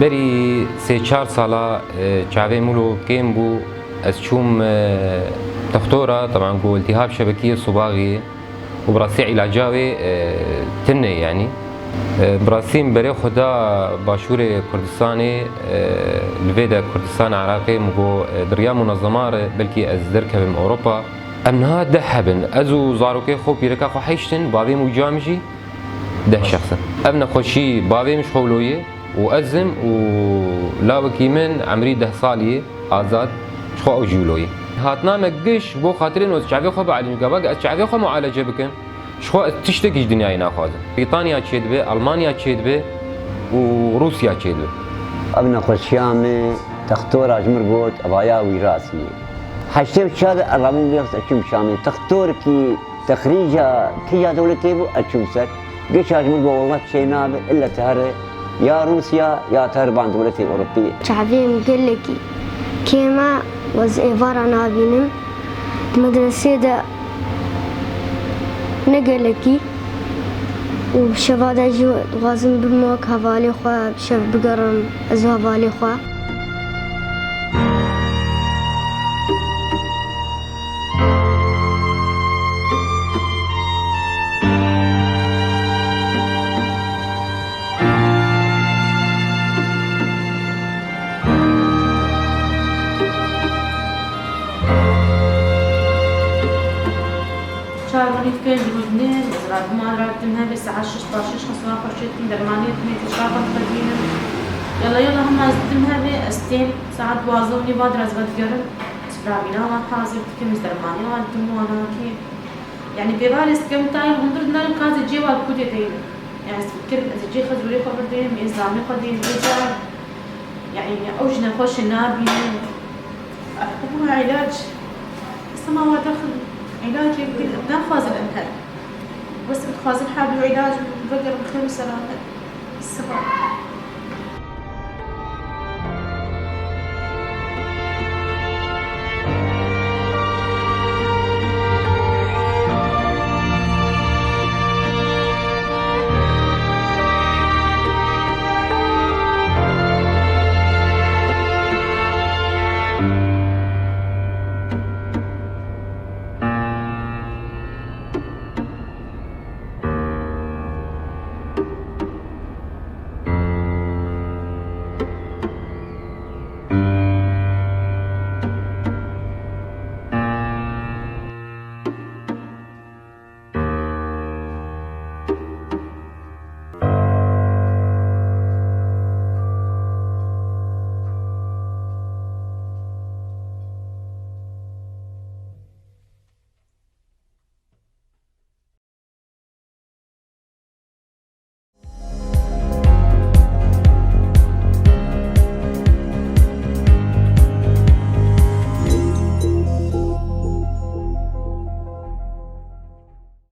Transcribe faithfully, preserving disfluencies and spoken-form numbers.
Berî sê çar sala, e, çavê Mûlo kêm bû. Ez çûm, e, textora, teban ku iltihab şebekiyê subaxê û bi rastî îlaca wê, e, tune ye, yanî. E, bi rastî min berê xwe da Başûrê Kurdistanê, e, li vê de Kurdistan Iraqê, min got, e, di riya munezema re belkî ez derkevim Ewropa. Em niha deh hebin. Ez û zarokê xwe, pîreka xwe heşt in, bavê min û ca min jî deh şexs in. Ev nexweşî bavê min ji xwe wilo ye û ez im û lawekî min emrî deh salî ye, Azad, ji xwe ew jî wilo ye. Hatina me giş bo xatirê ez çavê xwe bielînim, gava ez çavê xwe mualece bikim, ji xwe ez tiştekî ji dinyayê naxwazim. Brîtanya çêdibe, Almanya çêdibe û Rûsya çêdibe. Ev nexweşiya min textora ji min got, evaya wîrasî ye. Heştê û çar de eramî vê wexta çûm Şamê. Textorekî Texrîca kîja dewletê bû, ez çûm ser. Gişa ji min got, "Wela çê nabe, ille tu here ya Rûsya, ya tu here van dewletê Ewropî." Çavê min gelekî kêm e, ez êvara nabînim. Di medresê de ne gelekî û bi şeva de jî dixwazim bibim wek hevalê xwe, bi şev bigerim ez û hevalê xwe. Çar û nîv, pênc rû dinê, ez radima, radim hevê saet şeş, paş şeş xwe sima xwe çêdikim, dermanê didimê, tişka xwe dixwedînim. Yala yala hema ez didim hevê, ez tên saet duwazdeh û nîv va dir ez vedigerim. Ez firavîna wan hazir dikim, ez dermanê wan didim wana kê. Yanî bêvar ez dikim tayê hundir dinerim ka ez ê cê wan kudê deynim. Yanî ez dikim ez ê cê xwe zûrê xwe birdeynim, ê zamê xwe deynim, ê ca, yanî ew ji nexweşê nabînim. Bû îlac. Sema we dexin îlacê bikin, naxwazin em her. Bes dixwazin her du îlac vegerin xêr û selamet. Sema.